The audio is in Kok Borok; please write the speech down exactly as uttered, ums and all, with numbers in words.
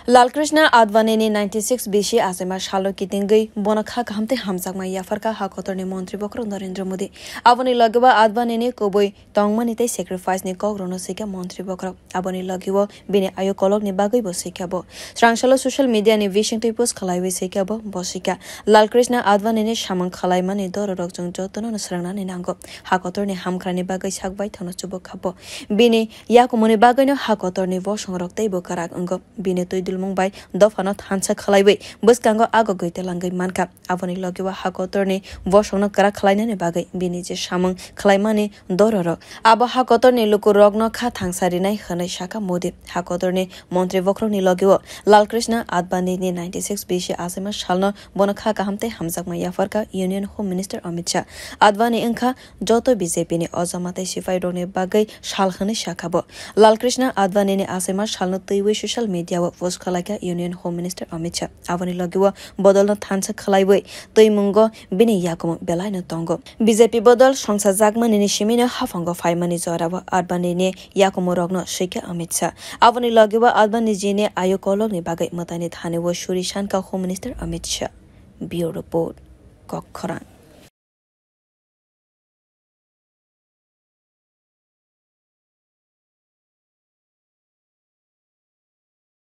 Lalkrishna Advani ni ninety six bisi achaima salo kitingwi bono kha kaham tei hamjakma yapharkha ha kotorni montri bokhorok Narendra Modi. Aboni logebo Advani ni kubui tongmani tei sacrifice ni kokrokno swikha montri bokhorok. Aboni logio bini ayo kolokni bagwi bo swikha bo. Srangsalo social media ni bisingtwi post khlaiwi swikha bo, bo swikha, Lalkrishna Advani ni samung khlaimani dororok chwng jotono swrwngnani nango. Ha kotorni hamkhrani bagwi sak baithangno chubuk kha bo. Bini yakumuni bagwino ha kotorni bosongrok teibo kwrak wngo. Bini twi dulmung bai dophano thansa khlaiwi bwskango agogwi telangwi mankha. Aboni logio ha kotorni bosongno kwrak khlainani bagwi bini je samung khlaimani dororok, abo ha kotorni lukurokno kha thangsa rinai hwnwi sakha Modi. Ha kotorni montri bokhorokni logio Lalkrishna Advani ni ninety six bisi achaima salno bono kha kaham tei hamjakma yapharkha Union Home Minister Amit Shah. Advani wngkha joto B J P ni ojama tei sipairokni bagwi sal hwnwi sakha bo. Lalkrishna Advani ni achaima salno twiwi social media o post khlaikha Union Home Minister Amit Shah. Aboni logio bodolno thansa khlaiwi twimungo bini yakumo belaino tongo. B J P bodol songsajakmani ni simino haphango phaimani jorao Advani ni yakumorokno swikha Amit Shah. Aboni logio Advani ji ni ayo kolokni bagwi mwtaini thani o suri sankha Home Minister Amit Shah. Bureau Report, Kokkhorang.